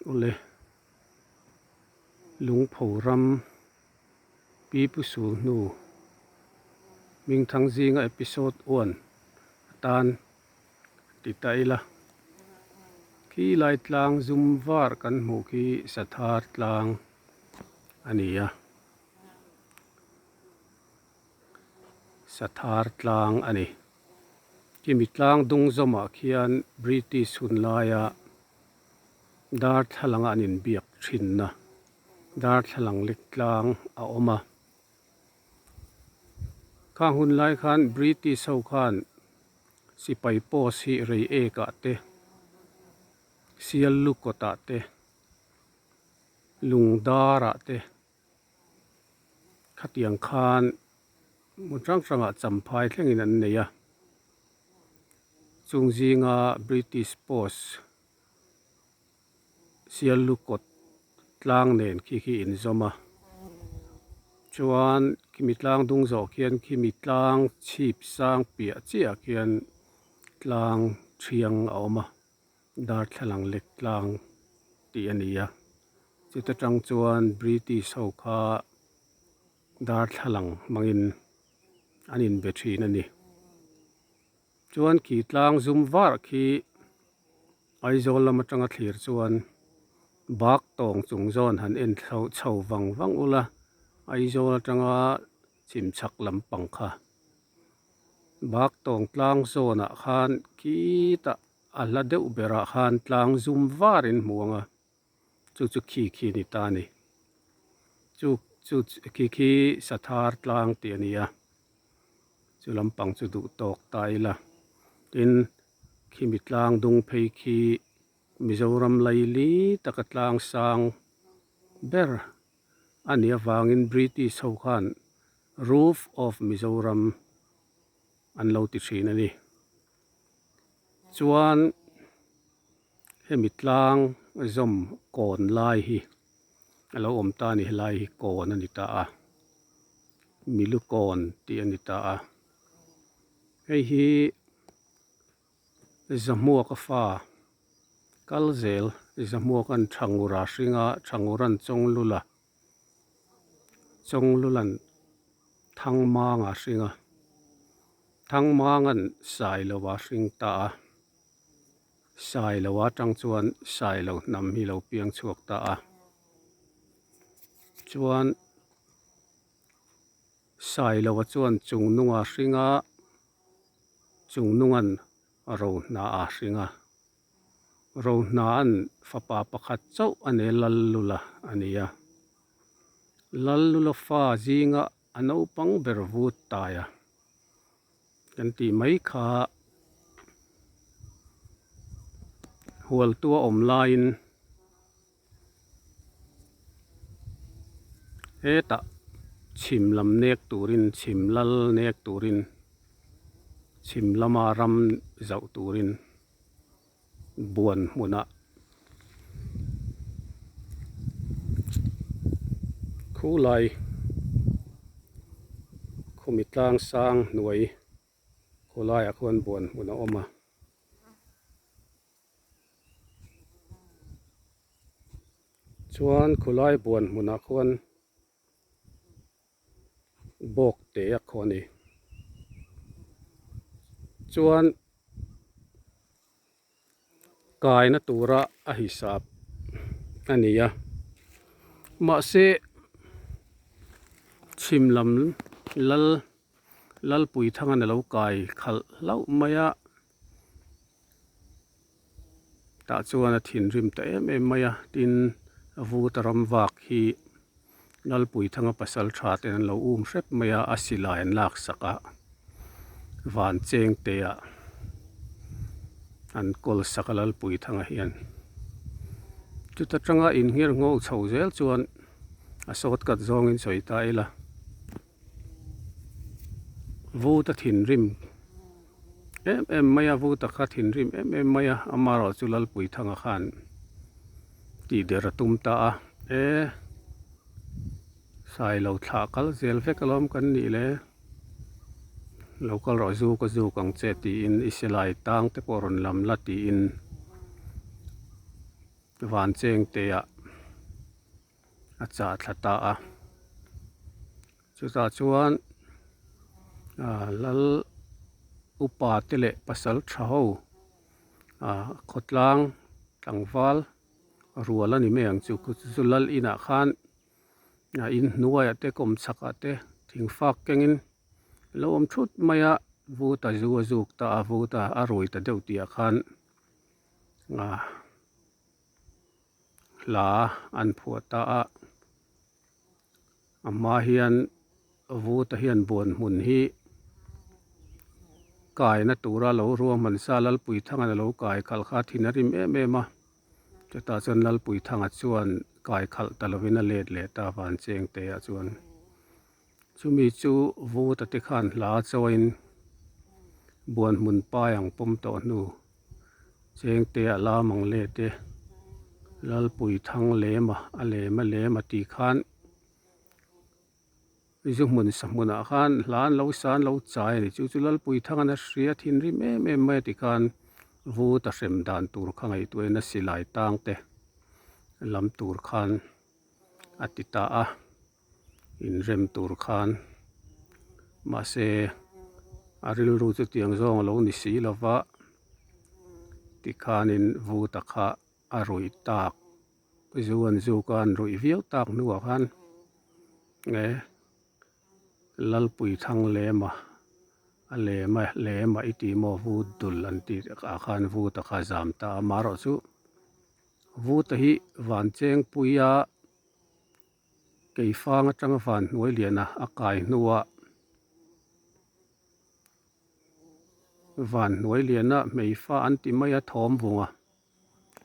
Awle Lungpho ram Pipu sul hnu Hmingthang zinga episode one atan ti ta ila. Khi lai tlang zum var kan hmuh khi Sathar tlang a ni a. Sathar tlang a ni. Kimi tlang dung zawmah khian British hun laia darthlalang an inbiak thinna darthlalang lek tlang a awm a. Khang hun lai khan British ho khan sipai post hi rei ek ah te, sial lu kawt ah te, lung dar ah te khatiang khan hmun hrang hrangah champhai thlengin an nei a. Chung zinga British post sial lu kawt tlang nen khi khi inzawm a chuan khimi tlang dung zawh khian khimi tlang chhip sang piah chiah ah khian tlang thiang a awm a darthlalang lek tlang tih a ni a chuta tang chuan British ho kha darthlalang hmangin an inbe thin a ni. Chuan khi tlang zum var khi Aizawl lam atanga thlir chuan bak tawng chung zawn han en chho vang vang ula Aizawl atanga chhim chhak lampang kha bak tawng tlang zawnah khan khitah a hla deuh berah khan tlang zum var in hmu ang a. Chu chu khi khi a ni ta a ni. Chu chu khi khi Sathar tlang tih a ni a. Chu lampang chu duh tawk ta ila. Tin, khimi tlang dung phei khi Mizoram laili taka tlang sang ber a nih avangin British ho khan Roof of Mizoram an lo ti thin a ni. Chuan. Hemi tlang zawm kawn lai hi a lo awm ta a ni helai hi kawn a ni ta a milu kawn tih a ni ta a hei hi zahmuaka fa kal zel zahmuaka'n Thangura hringa Thangura'n Chawnglula Chawnglula'n Thangmanga hringa Thangmanga'n Sailova hring ta a. Sailo atang chuan Sailo hnam hi lo piang chhuak ta a. Chuan Sailova chuan chung nunga hring a, chung nungan Rohna a hring a. Rohna'n fapa pakhat chauh a nei Lallula a ni a. Lallula fa zinga a naupang ber vut tai a. Kan tih mai kha hualtu a awm laiin hetah chhim lam nek turin chhim lal nek turin chhim lama ram zauh turin buan hmunah khulai khumi tlang sang hnuai khawlaiah khuan buan hmun a awm a. Chuan khulai buan hmunah khuan bawk te a khaw a ni. Chuan kaina tura a hisap a ni a mahse chhim lam lal lalpui thangin a lo kai khalh hlauh mai a tah chuan a thinrim ta em em mai a tin a vuta ram vak hi lalpui thanga pasal tha ten an lo um hrep mai a a silai an lak sak a van cheng te ah an kawl sak a lalpui thanga hian chuta tanga inngher ngho chho zel chuan a sawt kat zawngin sawi ta ila. Vuta thinrim em em mai a vuta kha thinrim em em mai a amaherawh chu Lalpuithanga khan tih der a tum ta a e Sailo thlah kal zel vek alawm kan nih le lo kal rawh zu ka zuk ang che tiin i silai tang te pawh rawn lam la tiin. Van chengte ah a chah thla ta a chutah chuan ah lal upa te leh pasal tha ho ah khawtlang tlangval rual a ni mai ang chu chu lal inah khan a inhnuaiah te kawmchhak ah te thingfak kengin lo awm thut mai a vut a zu a zuk ta a vut a a rui ta deuh tih ah khan ah hla an phuah ta a a hma hian vuta hian buan hmun hi kaina tura lo ruahman sa Lalpuithanga lo kai khalh kha thin a rim em em a chutah chuan Lalpuithanga chuan kai khalh ta lovin a let leh ta van cheng te ah chuan chumi chu vuta te khan hla chawiin buan hmun pai ang pawm tawh hnu chengte ah lam ang let e Lalpuithang lem a a lem a lem a tih khan zu hmun sa hmunah khan hla an lo sa an lo chai a ni chu chu Lalpuithang an a hria thinrim em em mai a ti khan vut a hrem dan tur kha ngaihtuahin a silai tang te lam tur khan a ti ta a inrem tur khan mahse a rilru chu tiang zawng a lo ni si lova tikhanin vuta kha a ruih tak zu an zuk a an ruih viau tak hnuah khan nge Lalpuithang lema a lema lema i tih maw vut dul an tih ah khan vuta kha a zam ta a amaherawhchu vuta hi van chengpuia Keifang atanga van hnuai liana a kai hnuah van hnuai liana hmeifa an ti mai a thawm vung a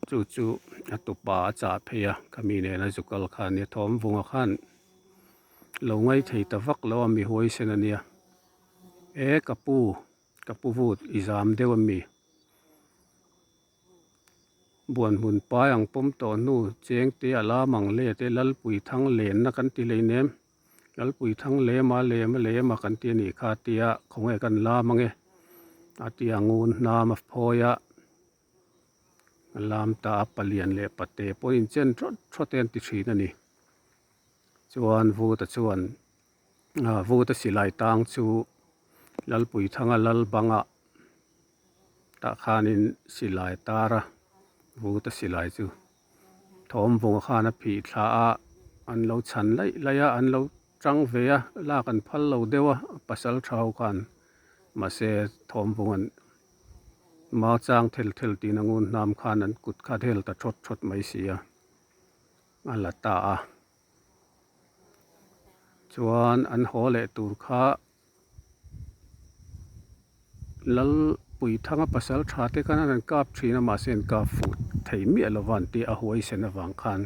chu chu a tupa a chah phei a khami nena zu kal kha a nia thawm vunga khan lo ngai thei ta vak lo a mi huaisen a nia e ka pu ka pu vut i zam deuh a mi. Buan hmun pai ang pawm tawh hnu chengte a lam ang let e Lalpuithang lenna kan ti hlei nem Lalpuithang lema lema lema kan ti a nih kha tia khawnge kan lam ange a tia ngun hnam a phawi a a lam ta a palian leh pate pawhin inchen thawt thawt e an ti thin a ni chuan Vuta chuan Vuta silai tang chu Lalpuithanga lal bangah tah khanin silai tar a vuta silai chu thawm vunga khan a phih thla a an lo chhan laih laih a an lo tang ve a lak an phal lo deuh a pasal tha ho khan mahse thawm vunga mau chang thel thel tiin a ngun hnam khan an kut kha a hel ta thawt thawt mai si a a la ta a chuan an haw leh tur kha. Lalpuithanga pasal tha te khan an kap thin a mahse an kap fuh thei miah lo va an tih a huaisen avang khan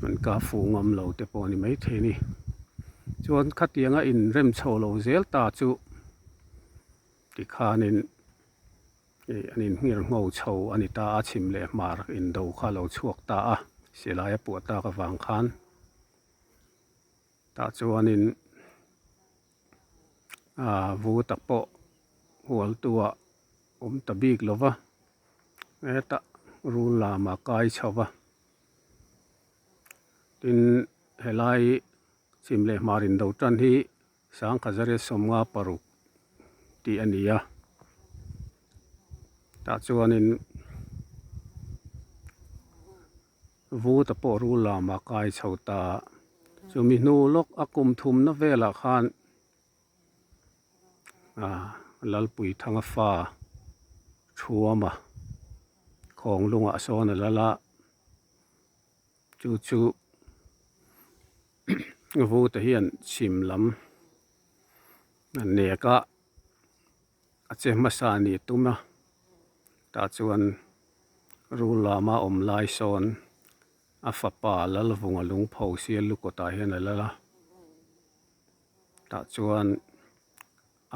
an kap fuh ngam lo te pawh a ni maithei a ni. Chuan khatianga inrem chho lo zel ta chu tikhanin ih an inhngir ngho chho a ni ta a chhim leh hmar indo kha a lo chhuak ta a silai a puah tak avang khan tah chuanin ah vu tak pawh hual tu ah awm ta bik lo va hetah rul lamah kai chho va tin helai chhim leh hmar indo tan hi sangkhazaria sawmnga paruk tih a ni a tah chuanin Vuta pawh rul lamah kai chho ta. Chumi hnu lawk a kum thumna velah khan ah Lalpuithanga fa Thuama khawng lungah sawn a lal a, chu chu Vuta hian chhim lam a nek a. A che hmasa a ni tum a tah chuan rul lama awm lai sawn a fapa Lalvunga lungpho sial lukawtah hian a lal a tah chuan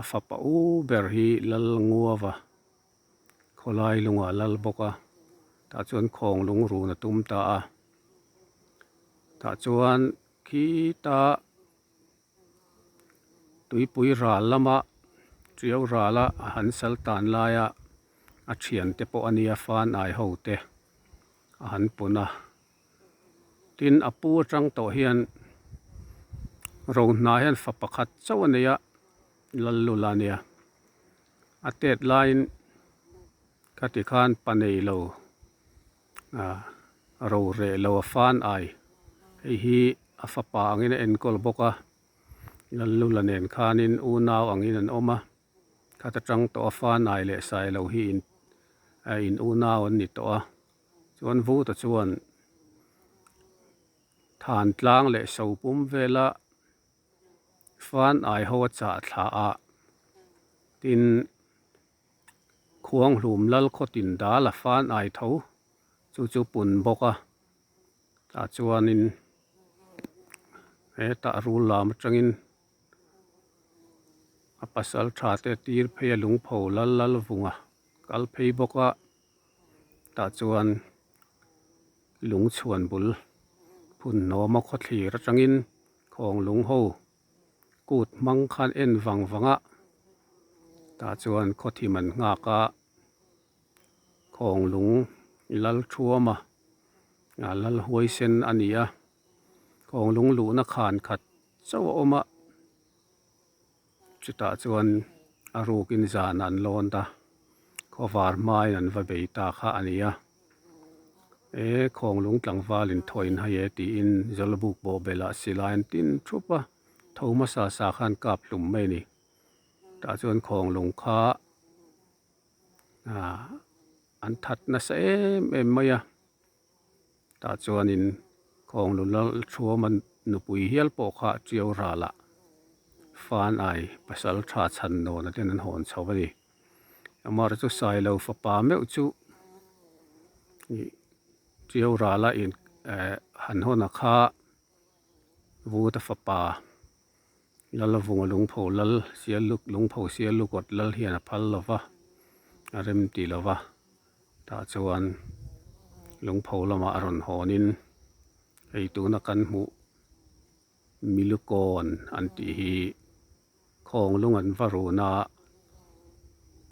a fapa u ber hi Lalnguava khawlai lungah a lal bawk a tah chuan khawng lungrun a tum ta a tah chuan khita. Tuipui ral lama tiau rala a han sal tan laia a thiante pawh a nia fan ai ho te. a han pun a. Tin, a pu atang tawh hian Rohna hian fa pakhat chauh a nei a, Lallula a nia. A tet laiin khati khan pa nei lo ah ro reh lo a fan ai. Hei hi a fapa angin a enkawl bawk a, Lallula nen khanin unau angin an awm a. Khat atang tawh a fanai leh sailo hi in in unau an ni tawh a chuan Vuta chuan than tlang leh so pum vela fanai ho a chah thla a tin khuanghlum lal khawtin dal a fanai tho chu chu pun bawk a tah chuanin hetah rul lam atangin. A pasal tha te tir phei a lungpho lal lal vunga kal phei bawk a tah chuan lung chhuan bul phun hnawm a khawthlir atangin khawng lung ho kut hmang khan en vang vang a tah chuan khawthim an nghak a khawng lung lal thuam a lal huaisen a ni a khawng lung luhna khan khat. Chauh a awm a, chutah chuan a rukin zan an lawn ta, khawvar hmain an va bei ta kha a ni a, e khawnglung tlangval in thaw in hai e tiin Zawlbuk bawhbel ah silai an tin thup a, tho hmasa sa khan kap hlum mai a ni, tah chuan khawnglung kha ah an that nasa em em mai a. Tah chuanin Khawnglu Lalthuama nupui hial pawh kha Ṭiau ralah fan ai pasal ṭha chhan nawna ten an hawn chho a ni. Amar chu Sailo fapa meuh chu Ṭiau rala in eh han hawn a kha Vuta fapa Lalavunga lungpho lal Sialuk lungpho Sialukawt lal hian a phal lo va, a rem ti lo va. Tah chuan lungpho lamah a rawn hawnin hei tuna kan hmuh Milukawn an tih hi Khawnglung an va run a,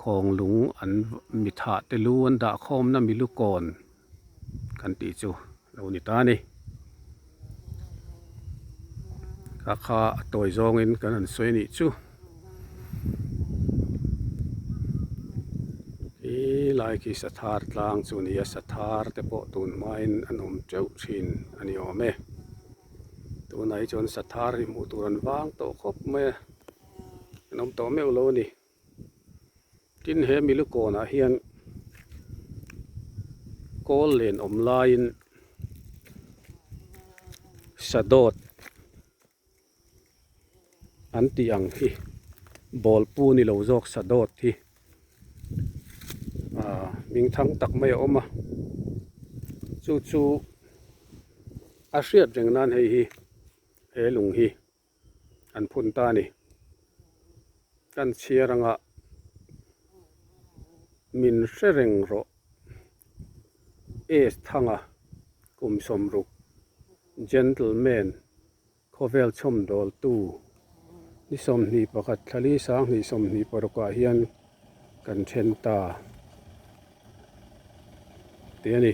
Khawnglung an mithah te lu an dah khawmna Milukawn kan tih chu lo ni ta a ni. Kha kha a tawi zawngin kan han sawi a nih chu. He lai khi sathar tlang chu a ni a, sathar te pawh tun hmain an awm teuh thin a ni awm e. Tunah hi chuan sathar hi hmuh tur an vang tawh khawp mai a, an awm tawh meuh lo a ni. Tin he milukawnah hian kawl len awm laiin sadawt an tih ang hi bawlpu ni lo zawk sadawt hi ah hming thang tak mai a awm a chu chu a hriat reng nan hei hi he lung hi. an phun ta a ni. Kan chhiar anga min hre reng rawh Ace Thanga kum sawmruk gentleman khawvel chhawmdawltu ni 21 thlali sanghnih 26 ah hian kan then ta tih a ni.